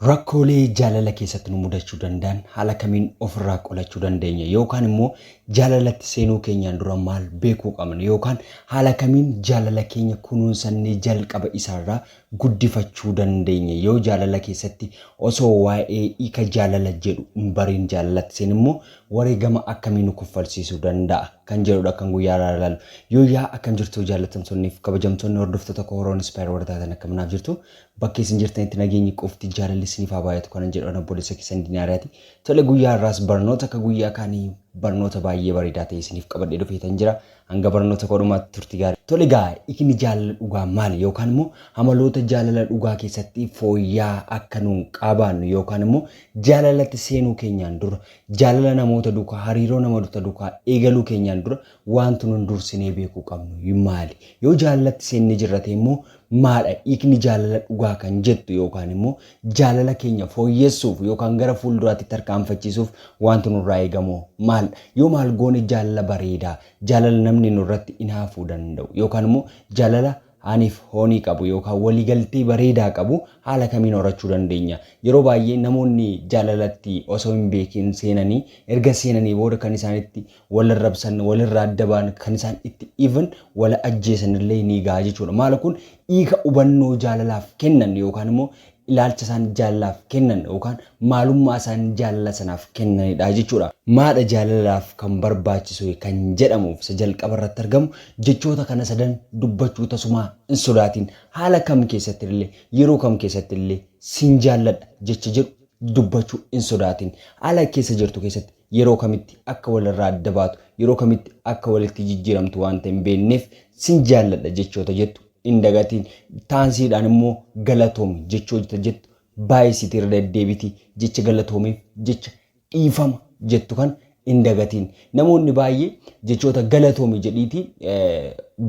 Rakkoolee jaalala keessatti nu mudachuu danda'an haala kamiin ofirraa qolachuu dandeenya yookaan immoo jaalalatti seenuu keenyaan dura maal beekuu qabna yookaan haala kamiin jaalala keenya kunuunsannee jalqaba isaarraa guddifachuu dandeenya? Yoo jaalala keessatti osoo waa'ee hiika jaalala jedhu hin bariin jaalalatti seenu immoo wareegama akkamii nu kaffalsiisuu danda'a kan jedhudha kan guyyaa irraa ilaallu. Yooyyaa, akkam jirtu jaallatamtoonni fi kabajamtoonni hordoftoota koo Horoon Inspire warra taatan? Akkam naaf jirtu? Bakka isin jirtanitti nageenyi qofti jaalalli isiniif haa baay'atu kanan jedhu ana obboleessa keessan Dinaariyaati. Tole, guyyaa har'aas barnoota akka guyyaa kaanii barnoota baay'ee bareedaa ta'e isiniif qabadhee dhufeetan jira. Hanga barnoota koo dhumaatti turtii gaarii. Tole egaa, hiikni jaalala dhugaa maali? Yookaan immoo amaloota jaalala dhugaa keessatti fooyya'aa akka nuun qabaannu yookaan immoo jaalalatti seenuu keenyaan dura, jaalala namoota duukaa, hariiroo namoota duukaa eegaluu keenyaan dura wanti nun dursinee beekuu qabnu maali? Yoo jaalalatti seennee jirra ta'e immoo maadha hiikni jaalala dhugaa kan jettu, yookaan immoo jaalala keenya fooyyessuuf yookaan gara fuulduraatti tarkaanfachiisuuf wanti nurraa eegamu maal? Yoo maal goone jaalala bareedaa, jaalala namni nurratti hinaafuu danda'u yookaan immoo jaalala aniif hoonii qabu yookaan waliigaltee bareedaa qabu haala kamiin horachuu dandeenya? Yeroo baay'ee namoonni jaalalatti osoo hin beekin seenanii, erga seenanii booda kan isaanitti wal arrabsan, walirraa adda ba'an, kan isaan itti even wal ajjeesan illee ni ga'a jechuudha. Maal kun? Hiika hubannoo jaalalaaf kennan yookaan immoo ilaalcha isaan jaalalaaf kennan yookaan maalummaa isaan jaalala sanaaf kennanidha jechuudha. Maadha jaalalaaf kan barbaachisu kan jedhamuuf isa jalqaba irratti argamu jechoota kana sadan dubbachuu tasumaa hin sodaatin. Haala kam keessatti illee, yeroo kam keessatti illee sin jaalladha jecha jedhu dubbachuu hin sodaatin. Haala keessa jirtu keessatti yeroo kamitti akka walirraa adda baatu, yeroo kamitti akka walitti jijjiiramtu waanta hin beekneef, sin jaalladha jechoota jettu hin dagatiin. Taansiidhaan immoo galatoomi jechoota jettu baay'isiitii irra deddeebitii jecha galatoomiif jecha dhiifama jettu kan hin dagatiin. Namoonni baay'ee jechoota galatoomi jedhiiti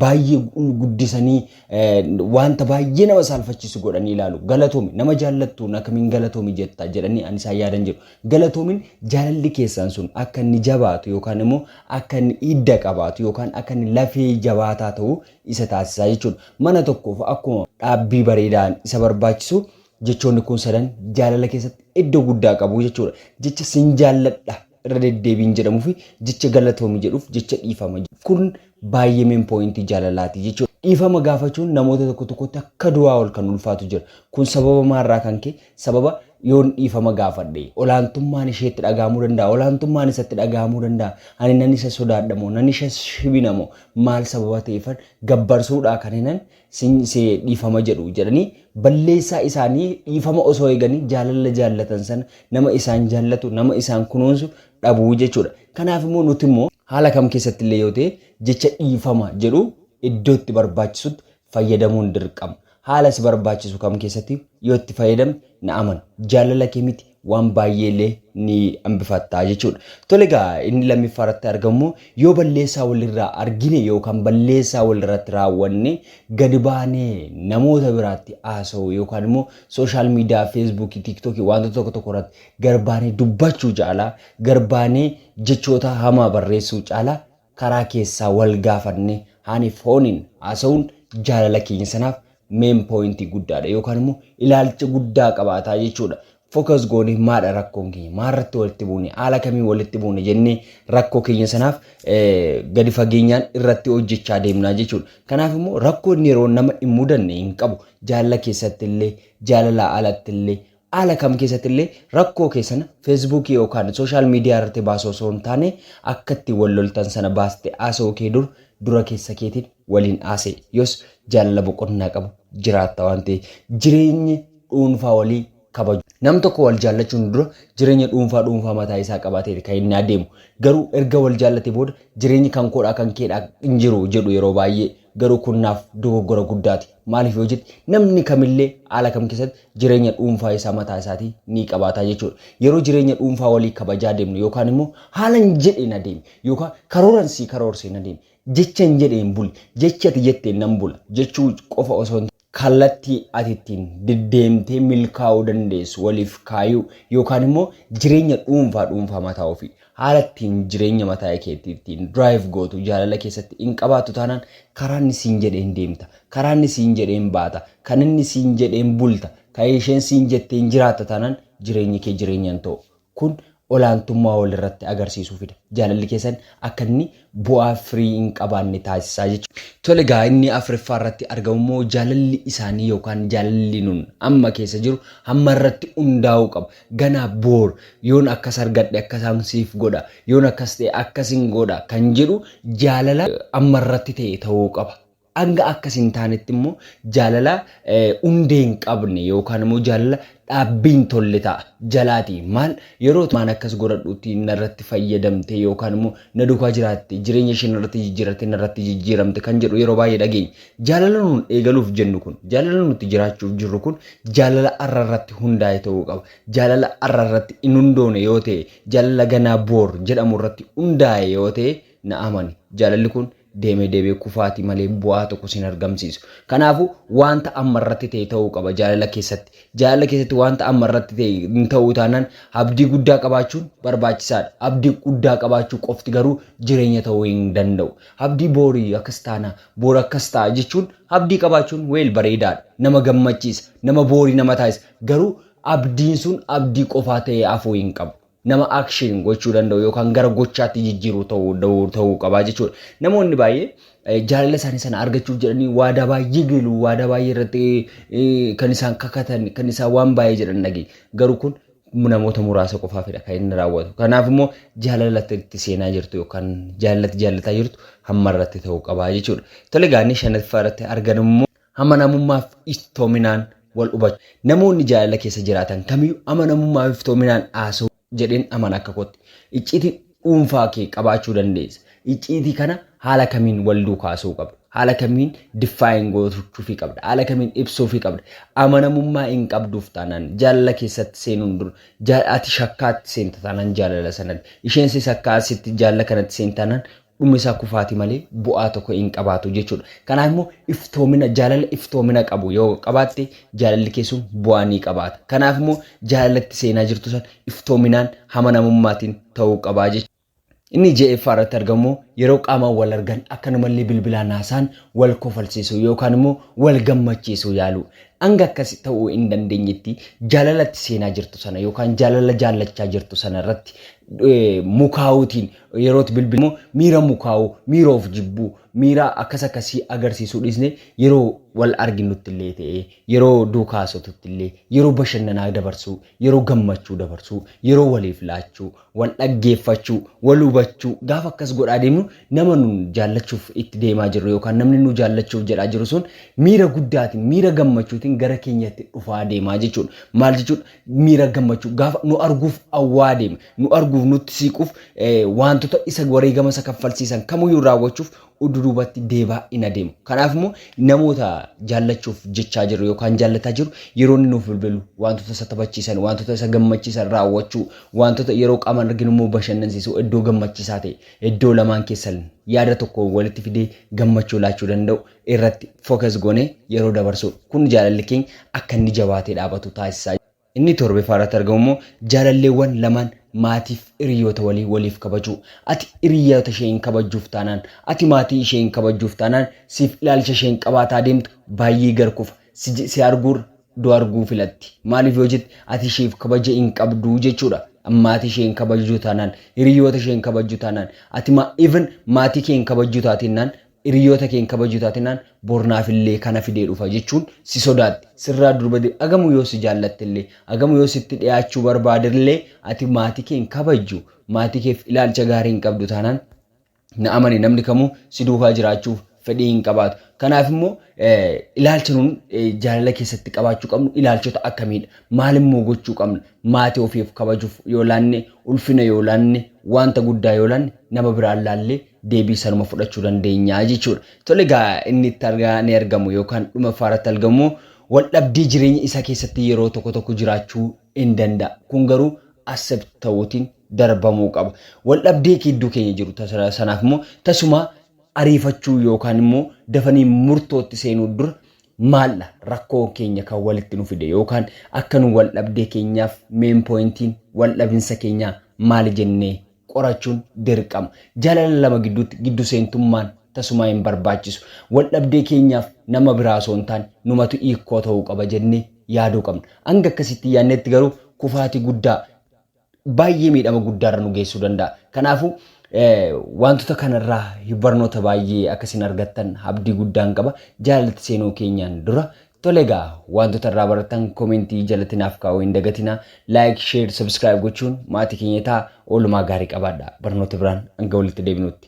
baay'ee guddisanii wanta baay'ee nama saalfachiisu godhanii ilaalu. Galatoomi nama jaallattuun akkamiin galatoomi jetta jedhanii ani isaan yaadan jiru. Galatoomin jaalalli keessan sun akka inni jabaatu yookaan immoo akka inni hidda qabaatu yookaan akka inni lafee jabaataa ta'u isa taasisaa jechuudha. Mana tokkoof akkuma dhaabbii bareedaan isa barbaachisu, jechoonni kun sadan jaalala keessatti iddoo guddaa qabu jechuudha. Jecha sin jaalladha irra deddeebiin jedhamuu fi jecha galatoomi jedhuuf jecha dhiifama. Kun baay'ee main pointii jaalalaati jechuudha. Dhiifama gaafachuun namoota tokko tokkotti akka du'aa ol kan ulfaatu jira. Kun sababa maalirraa kan ka'e? Sababa yoon dhiifama gaafadhe olaantummaan isheetti dhaga'amuu danda'a, olaantummaan isatti dhaga'amuu danda'a. Ani nan isa sodaadhamoo, nan isa shibinamoo, maal sababa ta'eefan gabbarsuudhaa kan hinan sin dhiifama jedhu jedhanii balleessaa isaanii dhiifama osoo eeganii jaalala jaallatan sana, nama isaan jaallatu, nama isaan kunuunsu dhabuu jechuudha. Kanaaf immoo nuti immoo haala kam keessatti illee yoo ta'e jecha dhiifama jedhu iddoo itti barbaachisutti fayyadamuun dirqama. Haala si barbaachisu kam keessatti yoo itti fayyadamte, na amanu, jaalala kee miti waan baay'ee illee ni hambifattaa jechuudha. Tole egaa, inni lammiffaa irratti argamu, yoo balleessaa walirraa argine yookaan balleessaa walirratti raawwanne, gadi baanee namoota biraatti haasa'u yookaan immoo social media, Facebookii, TikTokii, wantoota tokko tokko irratti gad baanee dubbachuu caalaa, gad baanee jechoota hamaa barreessuu caalaa, karaa keessaa wal gaafanne haaniif fooniin haasa'uun jaalala keenya sanaaf main pointii guddaadha yookaan immoo ilaalcha guddaa qabaataa jechuudha. Focus goonee maadha rakkoon keenya, maalirratti walitti buune, haala kamiin walitti buune jennee rakkoo keenya sanaaf gadi fageenyaan irratti hojjechaa deemnaa jechuudha. Kanaaf immoo rakkoo inni yeroo nama hin mudanne hin qabu. Jaalala keessatti illee, jaalala alatti illee, haala kam keessatti illee rakkoo keessan Facebookii yookaan social media irratti baasuu osoo hin taane, akka itti wal loltan sana baaste haasa'uu kee dur dura keessa keetiin waliin haasa'e. Yoos jaalala boqonnaa qabu jiraatta waan ta'eef, jireenya dhuunfaa walii kabaju. Nam tokko wal jaallachuun dura jireenya dhuunfaa dhuunfaa mataa isaa qabaatee kan inni adeemu. Garuu erga wal jaallate booda jireenyi kan koodhaa kan keedhaa hin jiru jedhu yeroo baay'ee. Garuu kun naaf dogoggora guddaati. Maaliif yoo jette, namni kamillee haala kam keessatti jireenya dhuunfaa isaa mataa isaatii ni qabaata jechuudha. Yeroo jireenya dhuunfaa walii kabajaa deemnu yookaan immoo haala hin jedheen adeemi yookaan karooran sii karoorseen adeemi, jecha hin jedheen buli, jecha ati jetteen nan bula jechuu qofa osoo hin kallattii ati ittiin deddeemtee milkaa'uu dandeessu waliif kaayuu yookaan immoo jireenya dhuunfaa dhuunfaa mataa ofii haala ittiin jireenya mataa keetii ittiin drive gootu jaalala keessatti hin qabaattu taanaan, karaa inni siin jedheen deemta, karaa inni siin jedheen baata, kan inni siin jedheen bulta. Kan isheen siin jettee hin jiraatta taanaan jireenyi kee jireenya hin ta'u. Kun olaantummaa walirratti agarsiisuu fida. Jaalalli keessan akka inni bu'aa firii hin qabaanne taasisaa jechuudha. Tole egaa inni afuraffaa irratti argamu immoo jaalalli isaanii yookaan jaalalli nun amma keessa jiru hamma irratti hundaa'uu qaba. Ganaa boor yoon akkas argadhe akkasaan siif godha, yoon akkas ta'e akkasin godha kan jedhu jaalala amma irratti ta'e ta'uu qaba. Hanga akkas hin taanetti immoo jaalala hundee hin qabne yookaan immoo jaalala dhaabbii hin tolle ta'a. Jalaati maal yeroo maan akkas godhadhuutti narratti fayyadamte yookaan immoo na duukaa jiraatte, jireenya ishee narratti jijjiiratte, narratti jijjiiramte kan jedhu yeroo baay'ee dhageenya. Jaalala nuun eegaluuf jennu kun, jaalala nuti jiraachuuf jirru kun jaalala har'a irratti hundaa'e ta'uu qaba. Jaalala har'a irratti hin hundoone yoo ta'e, jaalala ganaa boor jedhamu irratti hundaa'e yoo ta'e, na amani, jaalalli kun deemee deemee kufaatii malee bu'aa tokko sin argamsiisu. Kanaafuu wanta amma irratti ta'e ta'uu qaba jaalala keessatti. Jaalala keessatti wanta amma irratti ta'e hin ta'uu taanaan abdii guddaa qabaachuun barbaachisaadha. Abdii guddaa qabaachuu qofti garuu jireenya ta'uu hin danda'u. Abdii boorii akkas taana, boor akkas ta'a jechuun abdii qabaachuun weel bareedaadha. Nama gammachiisa, nama boorii nama taasisa. Garuu abdiin sun abdii qofaa ta'ee hafuu hin qabu. Nama action gochuu danda'u yookaan gara gochaatti jijjiiruu ta'uu qabaa jechuudha. Namoonni baay'ee jaalala isaanii sana argachuuf jedhanii waadaa baay'ee galu, waadaa baay'ee irratti kan isaan kakatan, kan isaan waan baay'ee jedhan dhageenya. Garuu kun namoota muraasa qofaafidha kan inni raawwatu. Kanaaf immoo jaalalatti itti seenaa jirtu yookaan jaalalatti jaallataa jirtu hamma irratti ta'uu qabaa jechuudha. Tole egaa inni shanaffaa irratti argan immoo amanamummaaf iftoominaan wal hubachuu. Namoonni jaalala keessa jiraatan kamiyyuu amanamummaa fi iftoominaan haasa'u jedheen amana akka kootti. Icciitii dhuunfaa kee qabaachuu dandeessa. Icciitii kana haala kamiin wal duukaa haasa'uu qabda? Haala kamiin define gochuufii qabda? Haala kamiin ibsuufii qabda? Amanamummaa hin qabduuf taanaan jaalala keessatti seenuun dura ati shakkaatti seenta taanaan jaalala sanatti. Isheen si shakkaasitti jaalala kanatti seenta taanaan dhumni isaa kufaati malee bu'aa tokko hin qabaatu jechuudha. Kanaaf immoo iftoomina, jaalala iftoomina qabu yoo qabaatte jaalalli kee sun bu'aa ni qabaata. Kanaaf immoo jaalalatti seenaa jirtu san iftoominaan amanamummaatiin ta'uu qabaa jechuudha. Inni ja'affaa irratti argamu yeroo qaamaan wal argan akkanumallee bilbilaan haasaan wal kofalsiisuu yookaan immoo wal gammachiisuu yaaluu. Hanga akkas ta'uu hin dandeenyetti jaalalatti seenaa jirtu sana yookaan jaalala jaallachaa jirtu sana irratti mukaa'uutiin yerootti bilbilu miira mukaa'uu, miira of jibbuu, miira akkas akkasii agarsiisuu dhiisne yeroo wal arginutti illee ta'ee, yeroo duukaa haasoftutti illee, yeroo bashannanaa dabarsuu, yeroo gammachuu dabarsuu, yeroo waliif laachuu, wal dhaggeeffachuu, wal hubachuu gaafa akkas godhaa deemnu nama nun jaallachuuf itti deemaa jirru yookaan namni nu jaallachuuf jedhaa jiru sun miira guddaatiin, miira gammachuutiin gara keenyatti dhufaa deemaa jechuudha. Maal jechuudha? Miira gammachuu gaafa nu arguuf hawwaa deema. Nu arguuf, nutti siquuf, wantoota isa wareegama isa kaffalsiisan kamiyyuu raawwachuuf duubatti deebaa hin adeemu. Kanaaf immoo namoota jaallachuuf jechaa jiru yookaan jaallataa jiru yeroo inni nuuf bilbilu wantoota isa taphachiisan, wantoota isa gammachiisan raawwachuu, wantoota yeroo qaamaan arginu immoo bashannansiisuu, iddoo gammachiisaa ta'e, iddoo lamaan keessan yaada tokko walitti fidee gammachuu laachuu danda'u irratti focus goonee yeroo dabarsu. Kun jaalalli keenya akka inni jabaatee dhaabatu taasisaa. Inni torbaffaa irratti argamu immoo jaalalleewwan lamaan maatiif hiriyoota walii waliif kabajuu. Ati hiriyoota ishee hin kabajjuuf taanaan, ati maatii ishee hin kabajjuuf taanaan, siif ilaalcha isheen qabaataa deemtu baay'ee garkufa. Si arguur du'a arguu filatti. Maaliif yoo jette, ati isheef kabaja hin qabdu jechuudha. Maatii ishee hin kabajju taanaan, hiriyoota ishee hin kabajju taanaan, ati even maatii kee hin kabajju taatinnaan, hiriyoota kee hin kabajju taatinaan, bornaafillee kana fidee dhufa jechuun si sodaatti. Sirraa durba agamu yoo si jaallattillee, agamu yoo sitti dhiyaachuu barbaadellee, ati maatii kee hin kabajju, maatii keef ilaalcha gaarii hin qabdu taanaan, na amani, namni kamuu si duukaa jiraachuuf fedhii hin qabaatu. Kanaaf immoo ilaalcha nun jaalala keessatti qabaachuu qabnu ilaalchota akkamiidha? Maal immoo gochuu qabna? Maatii ofiif kabajuuf yoo laanne, ulfina yoo laanne, wanta guddaa yoo laanne, nama biraan laallee deebii sanuma fudhachuu dandeenya jechuudha. Tole egaa inni itti argaa ni argamu yookaan dhuma irratti argamu wal dhabdee jireenya isaa keessatti yeroo tokko tokko jiraachuu hin danda'a. Kun garuu accept ta'uutiin darbamuu qaba. Wal dhabdee gidduu keenya jiru sanaaf immoo tasuma ariifachuu yookaan immoo dafanii murtootti seenuu dura maalla rakkoo keenya kan walitti nu fide yookaan akka nu wal dhabdee keenyaaf main pointiin wal dhabinsa keenyaa maali jennee qorachuun dirqama. Jaalala lama gidduutti giddu seentummaan tasumaa hin barbaachisu. Wal dhabdee keenyaaf nama biraa osoo hin taane numatu hiikoo ta'uu qaba jennee yaaduu qabna. Hanga akkasitti yaadnetti garuu kufaatii guddaa baay'ee miidhama guddaarra nu geessuu danda'a. Kanaafuu wantoota kanarraa barnoota baay'ee akkasiin argattan abdii guddaan qaba. Jaalalatti seenuu keenyaan dura tole egaa wantoota irraa baratan koomentii jalatti naaf kaa'uu hin dagatinaa. Like, share, subscribe gochuun maatii keenya ta'a. Oolmaa gaarii qabaadha. Barnoota biraan hanga walitti deebinutti.